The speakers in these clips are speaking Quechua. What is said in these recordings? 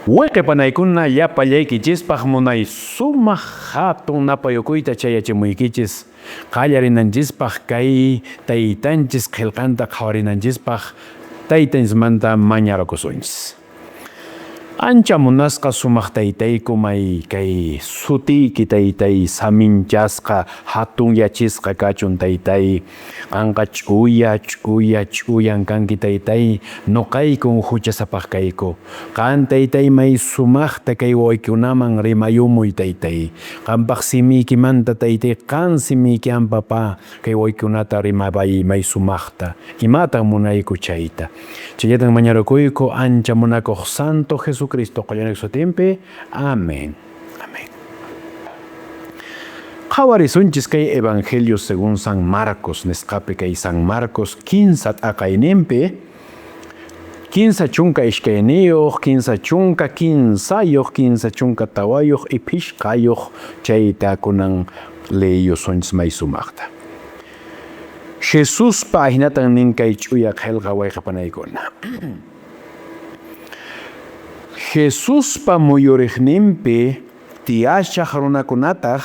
Wayqe panaykuna, llapallaykichispaq munay sumaq hatun napayukuyta chayachimuykichis, qallarinanchispaq kay taytanchis qelqanta qhawarinanchispaq taytanchismanta mañarakusunchis. Ancha munasqa sumaq taytayku, may kay sutiyki taytay saminchasqa hatunyachisqa kachun taytay, qanqa ch'uya ch'uya ch'uyan kanki taytay, noqaykun huchasapaq kayku. Qan taytay may sumaqta kay wawaykunaman rimayumuy taytay, qanpaq simiykimanta taytay, qan simiykian papá kay wawaykunata rimapay may sumaqta, imatan munayku chayta. Chayllatan mañarukuyku ancha munakuq Santo Jesucristo qollanayku sutinpi. Amén. Amén. Qhawarisunchis kay Evangelio según San Marcos nisqapi, kay San Marcos kinsa t'aqayninpi, 32, 33, 34 y 5 chayta kunan leyusunchis may sumaqta. Jesuspa ahinatan nin kay ch'uya qhelqa wayqe panaykuna. Jesuspa muyuriqninpi tiyashaq runakunataq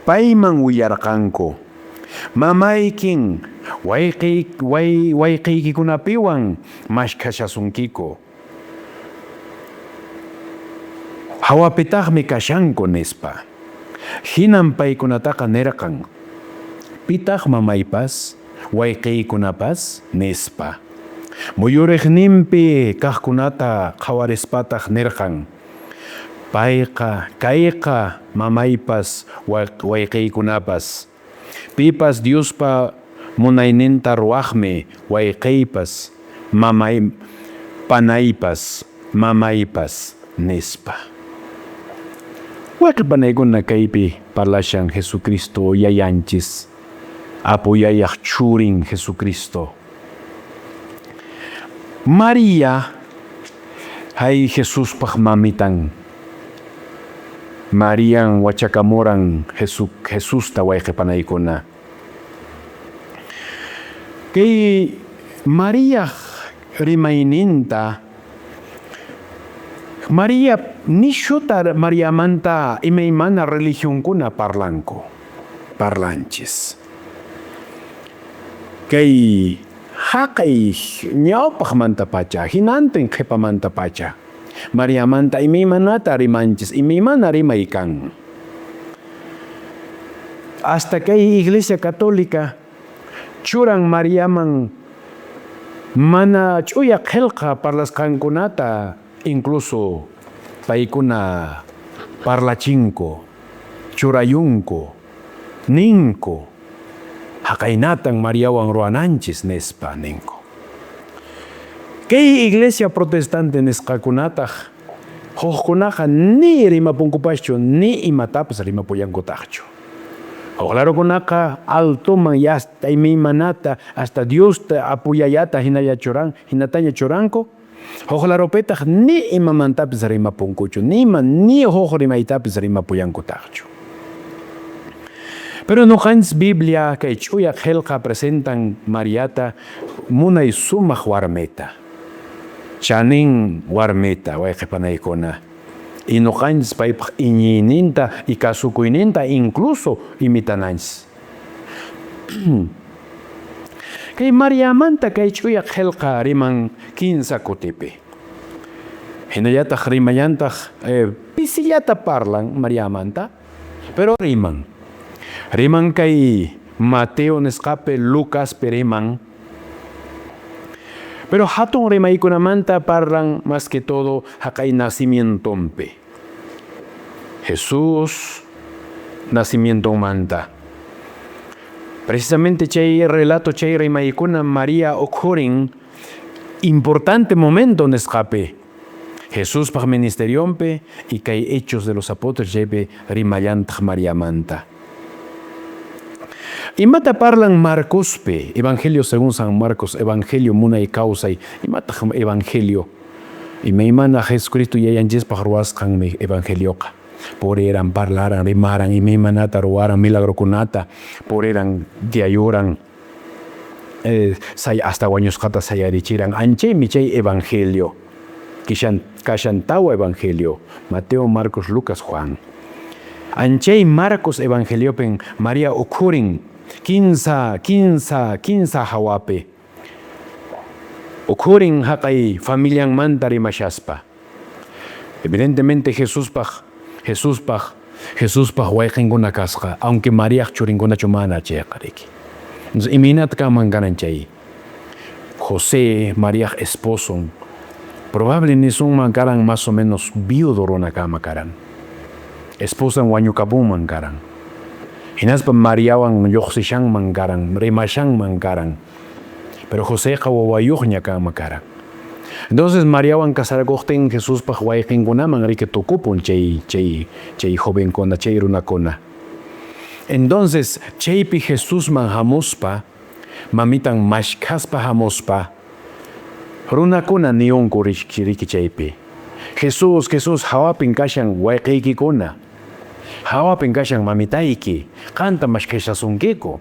payman willarqanku, Mamaykin wayqiykikunapiwan maskhashasunkiku, hawapitaqmi kashanku, nispa. Hinan paykunataqa nirqan, Pitaq mamaypas, wayqiykunapas? nispa. Muyuriqninpi kaqkunata qhawarispataq nirqan, Payqa, kayqa mamaypas, wayqiykunapas. Pipas Diospa munayninta ruwaqmi wayqeypas, mamay, panaypas, mamaypas, nispa. Wayqe panaykuna, kaypi parlashan Jesucristo yayanchis, Apu Yayaq churin Jesucristo. María hay Jesuspaq mamitan. Marian wachakamuran Jesusta, wayqe panaykuna. Kay Mariaq rimayninta, María nishuta Mariamanta imaymana religionkuna parlanku, parlanchis. Kay haqay ñawpaqmantapacha, hinantin qhipamantapacha, Mariamanta imaymanata rimanchis, imaymana rimay kan. Hasta kay Iglesia Católica churan Mariaman mana ch'uya qhelqa parlasqankunata, incluso paykuna parlachinku, churayunku, ninku, haqaynatan Mariawan ruwananchis nispa ninku. Kay Iglesia Protestante nisqakunataq hukkunaqa ni rimapunkupaschu, ni imatapas rimapullankutaqchu. Huk larukunaqa altoman yasta imaymanata hasta Diosta apuyayata hinalla churan, hinataña churanku. Huk larupitaq ni imamantapis rimapunkuchu, ni huk rimaytapis rimapullankutaqchu. Pero nuqanchis Biblia kay ch'uya qhelqa presentan Mariata munay sumaq warmita, chanin warmita, wayqe panaykuna. Y nuqanchis paypaq iñiyninta y kasukuyninta incluso imitananchis. Kay Mariamanta kay ch'uya qhelqa riman kinsa kutipi. Hinallataq rimayantaq pisillata parlan Mariamanta, pero riman. Riman kay Mateo nisqapi, Lucaspi riman. Pero hatun rimaykunamanta parlan más que todo haqay nacimientonpi. Jesús nacimientonmanta. Precisamente chay relato, chay rimaykuna María ukhurin importante momento nisqapi. Jesuspaq ministerionpi y kay Hechos de los Apóstoles chaypi rimallantaq Mariamanta. Imata parlan Marcospi, Evangelio según San Marcos, Evangelio munay kawsay, imataq Evangelio? Imaymana Jesucristo yayanchispaq ruwasqanmi Evangelioqa. Puriran, parlaran, rimaran, imaymanata ruwaran, milagrokunata, puriran, tiyayuran, hasta wañusqata sayarichiran, anchaymi chay Evangelio. Kishan kashan tawa evangelio, Mateo, Marcos, Lucas, Juan. Anchay Marcos evangeliopin Maria ukhurin kinsa kinsa kinsa hawapi. Ukhurin haqay familianmanta rimashaspa. Evidentemente Jesuspaq Jesuspaq Jesuspaq wayqinkuna kasqa, aunque Mariaq churinkunachu mana chayqa riki. Entonces imaynata kanman karan chay? José, Mariaq esposon, probable nisunman karan más o menos viudo runakama karan. Esposan wañukapunman karan. Hinaspa Mariawan lluqsishanman karan, rimashanman karan. Pero Joseqa wawayuqña kanman karan. Entonces Mariawan casarakuqtin Jesuspaq wayqinkunaman riki tukupun chay chay chay jovenkuna, chay runakuna. Entonces chaypi Jesusman hamuspa, mamitan mashkhaspa hamuspa, runakuna niyunku riki chaypi. Jesús, Jesús hawapin kashan wayqiykikuna. Hawapin kashan mamitayki, qanta mashkhashasunkiku.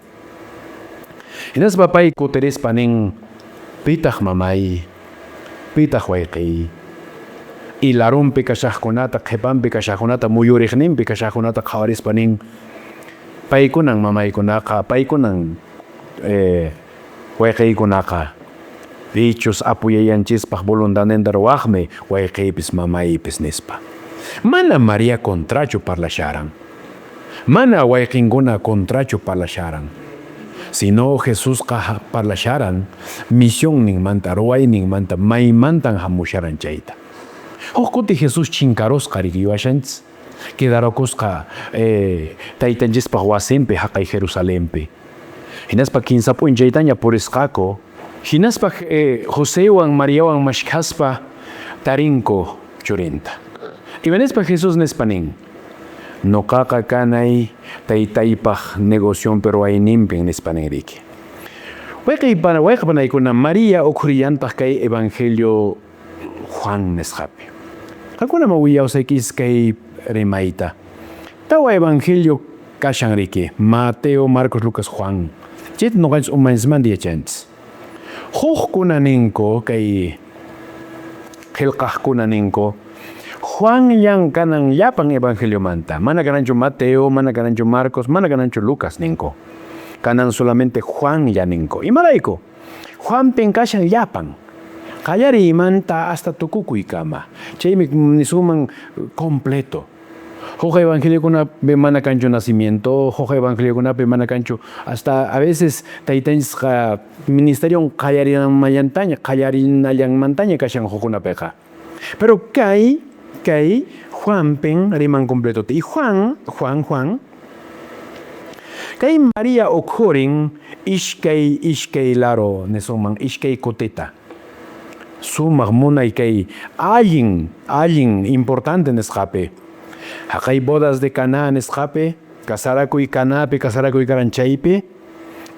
Hinaspa pay kutirispa nin, pitaq mamay, pitaq wayqiy. Y larunpi kashaqkunata, qhipanpi kashaqkunata, muyuriqninpi kashaqkunata qhawarispa nin, paykunan mamaykunaqa, paykunan wayqiykunaqa. Pichus apu yayanchispaq voluntadninta ruwaqmi wayqiypis mamaypis nispa. Mana Maria contrachu parlasharan. Mana wayqinkuna contrachu parlasharan. Sino Jesusqa parlasharan misionninmanta, ruwayninmanta, maymantan hamusharan chayta. Huk kuti Jesús chinkarusqa riki yuwashanchis. Quedarokusqa taytanchispaq wasinpi haqay Jerusalenpi. Hinaspa kinsa p'unchaytaña purisqaku. Hinaspa Josewan Mariawan mashkhaspa tarinku churinta. Imanispa Jesús nispa nin, Noqaqa kanay taytaypaq negocionpi ruwayninpin nispa nin riki. Wayqipanaykuna Maria ukhurillantaq kay evangelio Juan nisqapi. Qankunama willawsaykichis kay rimayta. Tawa evangelio kashan riki, Mateo, Marcos, Lucas, Juan. Chayta noqanchis umanchismanta yachanchis. Hukkuna ninku kay qillqaqkuna ninku, Juanllan kanan llapan evangeliomanta. Mana kananchu Mateo, mana kananchu Marcos, mana kananchu Lucas ninku. Kanan solamente Juanlla ninku. Imarayku? Juanpin kashan llapan. Qallariymanta hasta tukukuykama. Chaymi nisunman completo. Huk evangeliokunapi mana kanchu nacimiento, huk evangeliokunapi mana kanchu hasta a veces taytanchisqa ministerion qallarinallantaña, qallarinallanmantaña kashan hukkunapiqa. Pero kay kay Juanpin riman completota. Y Juan, Juan, Juan, kay Maria ukhurin ishkay ishkay laro nisunman ishkay kutita. Sumaq munay kay allin allin importante nisqapi. Haqay bodas de Caná nisqapi, casarakuy Canapi, casarakuy karan chaypi.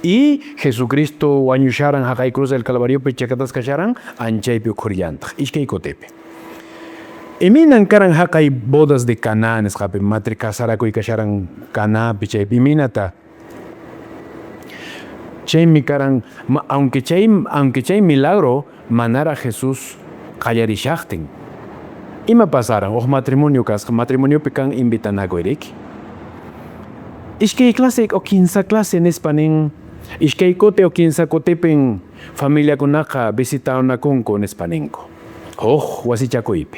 Y Jesucristo wañusharan haqay cruz del Calvariopi chakatasqa kasharan anchaypi ukhurillantaq ishkay kutipi. Imaynan karan haqay bodas de Caná nisqapi matri casarakuy kasharan Canapi chaypi imaynata? Chaymi karan aunque chay milagro manaraq Jesús qallarishaqtin. Ima pasaran? Huk matrimonio kasqa, matrimoniopi kan invitanakuy riki. Ishkay clase o kinsa clase nispa nin, ishkay kuti o kinsa kutipin familiakunaqa visitanakunku nispa ninku. Huk wasichakuypi.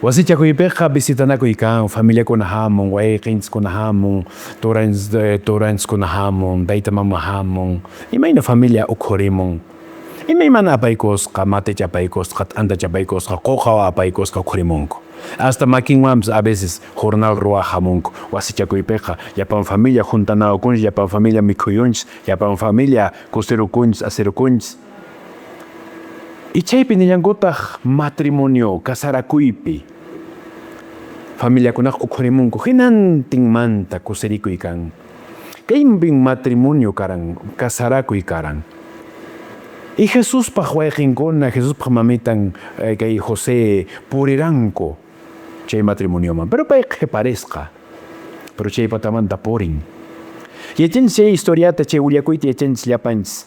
Wasichakuypiqa visitanakuy kan, familiakuna hamun, wayqinchiskuna hamun, turanchiskuna hamun, tayta mama hamun, imayna familia ukhurimun. Imaymana apaykusqa, maticha apaykusqa, t'antacha apaykusqa, quqa apaykusqa ukhurimunku. Hasta makinwanpis a veces jornal ruwaq hamunku. Wasichakuypiqa llapan familia juntanakunchis, llapan familia mikhuyunchis, llapan familia kusirukunchis, asirukunchis. Y chaypi nillankutaq matrimonio, casarakuypi. Familiakunaqa ukhurimunku hinantinmanta kusirikuy kan. Kaypin matrimonio karan, casarakuy karan. Y Jesuspaq wayqinkuna, Jesuspaq mamitan kay José puriranku chay matrimonioman. Pero pay qhiparisqa. Pero chay patamanta purin. Yachanchis chay historiata, chay willakuyta yachanchis llapanchis.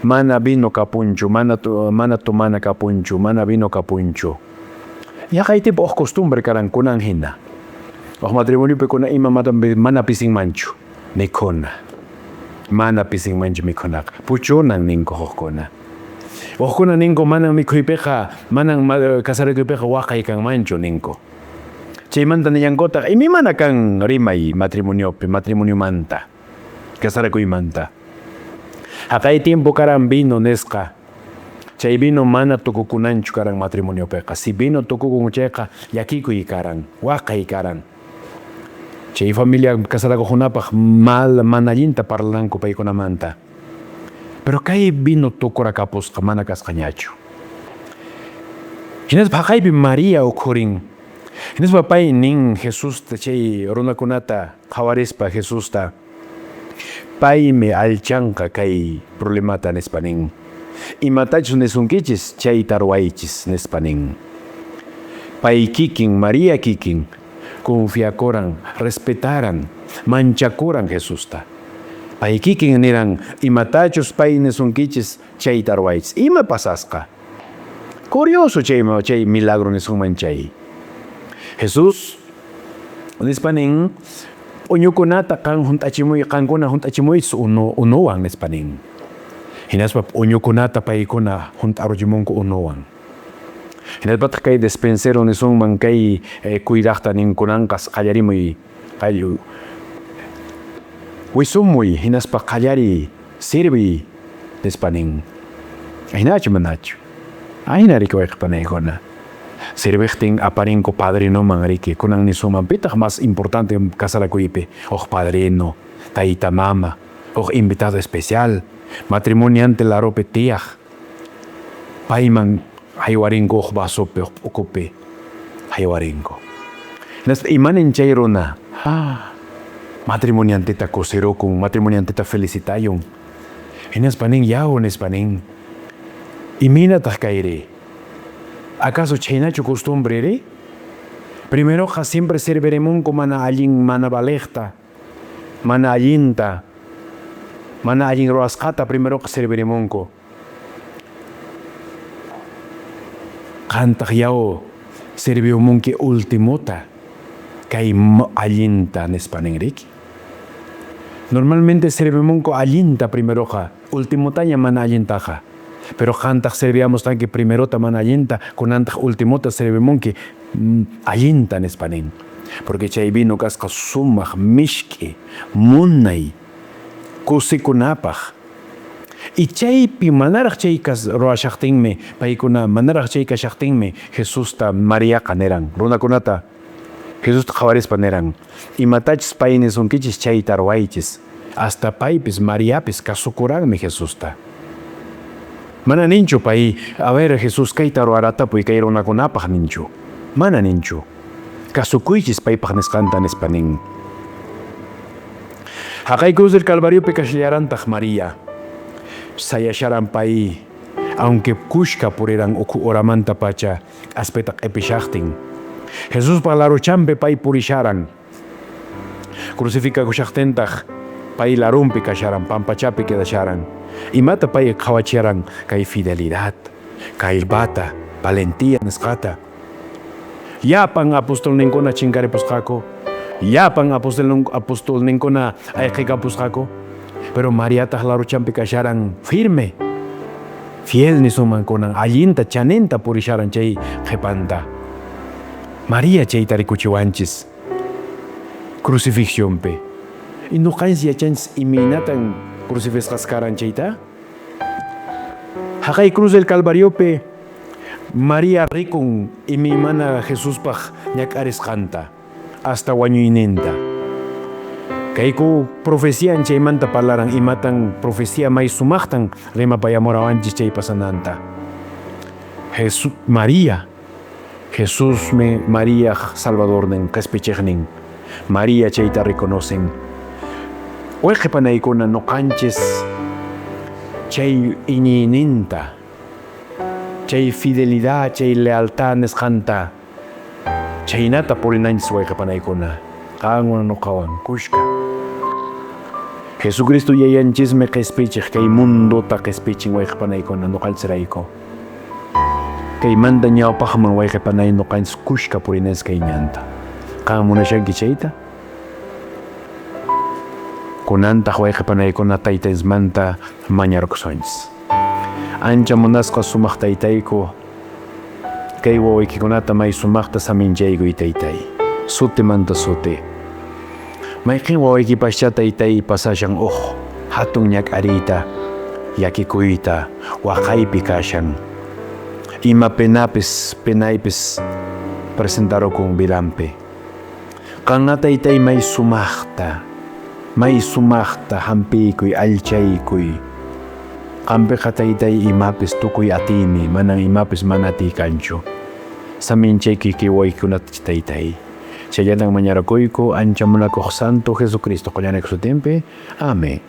Mana vino kapunchu, mana tomana kapunchu, mana vino kapunchu. Jaqay tiempo huk costumbre karan kunan hina. Huk matrimoniopi kuna ima mana pisinmanchu mikhuna. Mana pisinmanchu mikhunaqa. Puchunan ninku hukkuna. Hukkuna ninku manan mikhuypiqa, manan kasarakuypiqa waqay kanmanchu ninku. Chaymanta nillankutaq imaymana kan rimay matrimoniopi, matrimoniomanta, kasarakuymanta. Jaqay tiempo karan vino nisqa. Chay vino mana tukukunanchu karan matrimoniopiqa. Si vino tukukun chayqa llakikuy karan, waqay karan. Chay familia kasarakuqkunapaq mal mana allinta parlanku paykunamanta. Pero kay vino tukurakapusqa mana kasqañachu. Hinaspa jaqaypi María ukhurin. Hinaspa pay nin Jesusta chay runakunata qhawarispa Jesusta paymi allchanqa kay problemata nispa nin. Imatachus nisunkichis chayta ruwaychis nispa nin. Pay kikin, María kikin confiakuran, respetaran, manchakuran Jesusta. Pay kikin niran imatachus pay nisunkichis chayta ruwaychis. Ima pasasqa? Curioso chay milagro nisunman chay. Jesús nispa nin p'uñukunata qan hunt'achimuy, qankuna hunt'achimuychis unuwan nispa nin. Hinaspa p'uñukunata paykuna hunt'aruchimunku unuwan. Hinaspataq kay despensero nisunman kay cuidaqta ninkunanqa qallarimuy qallu wisumuy hinaspa qallariy sirviy nispa nin. Hinachu manachu? Ahina riki wayqipanaykuna. Sirviqtin aparinku padrinoman riki kunan nisunman pitaq más importante kasarakuypi huk padrino, tayta mama, huk invitado especial, matrimoniante larupi tiyaq. Payman haywarinku huk vasopi, huk p'ukupi haywarinku. Hinaspa imanin chay runa? Matrimonianteta kusirukun, matrimonianteta felicitayun. Hinaspa nin yaw nispa nin. Imaynataq kayri? Acaso chhaynachu costumbre ri? Primeroqa siempre servirimunku mana allin, mana valeqta, mana allinta, mana allin ruwasqata primeroqa servirimunku. Qantaq yaw servimunki ultimota kay allinta nispa nin riki. Normalmente servimunku allinta primeroqa, ultimotaña mana allintaqa. Pero qantaq serviamusqanki primerota mana allinta, kunantaq ultimota servimunki allinta nispa nin. Porque chay vino kasqa sumaq mishk'i, munay, kusikunapaq. Y chaypi manaraq chay ruwashaqtinmi, paykuna manaraq chay kashaqtinmi Jesusta Mariaqa niran, runakunata Jesusta qhawarispa niran, imatachus pay nisunkichis chayta ruwaychis. Hasta paypis Mariapis kasukuranmi Jesusta. Mana ninchu pay, a ver Jesús kayta ruwaratapuy kay runakunapaq ninchu. Mana ninchu. Kasukuychis paypaq nisqanta nispa nin. Jaqay cruz del Calvariopi kashallarantaq María. Sayasharan pay, aunque kushka puriran ukhu horamanta pacha k'aspita q'ipishaqtin. Jesuspa laruchanpi pay purisharan. Crucificakushaqtintaq pay larunpi kasharan, pampachapi quedasharan. Imata pay qhawachiran kay fidelidad, kay bata, valentía nisqata. Llapan apostolninkuna chinkaripusqaku, llapan apostolninkuna ayqikapusqaku, pero Mariataq laruchanpi kasharan firme, fiel nisunman kunan, allinta chaninta purisharan chay qhipanta. María chayta rikuchiwanchis crucifixionpi. Y nuqanchis yachanchis imaynatan crucifixqas karan chayta. Jaqay cruz del Calvariopi María rikun imaymana Jesuspaq ñak'arisqanta hasta wañuyninta. Kayku profecían chaymanta parlaran imatan profecía may sumaqtan rimapayamurawanchis chay pasananta. Jesús, María, Jesusmi María Salvadornin, qhispichiqnin. María chayta reconocen. Wayqipanaykuna nuqanchis chay iñiyninta, chay fidelidad, chay lealtad nisqanta chaynata purinanchis wayqipanaykuna qanwan nuqawan kushka. Jesucristo yayanchismi qispichiq, kay mundota qispichin, wayqe panaykuna, ñuqanchirayku. Kaymanta ñawpaqman, wayqe panay, ñuqanchis kushka purinanchis kay ñanta. Qan munashanki chayta? Kunantaq, wayqe panaykuna, taytanchismanta mañarkusunchis. Ancha munasqa sumaq taytayku, kay wawaykikunata may sumaqta saminchaykuy, taytay. Sutimanta suti. Mayqin wawaykipascha, taytay, pasashan uq hatun ñak'ariyta, llakikuyta, waqaypi kashan. Ima penapis, penaypis presentarukun vidanpi. Qanqa, taytay, may sumaqta hampiykuy, allchaykuy. Qampiqa, taytay, imapis tukuy atiymi, manan imapis mana atiy kanchu. Saminchaykuy kay wawaykikunata, taytay. Chayllatan mañarakuyku ancha munakuq santo Jesucristo qullanayku sutinpi. Amén.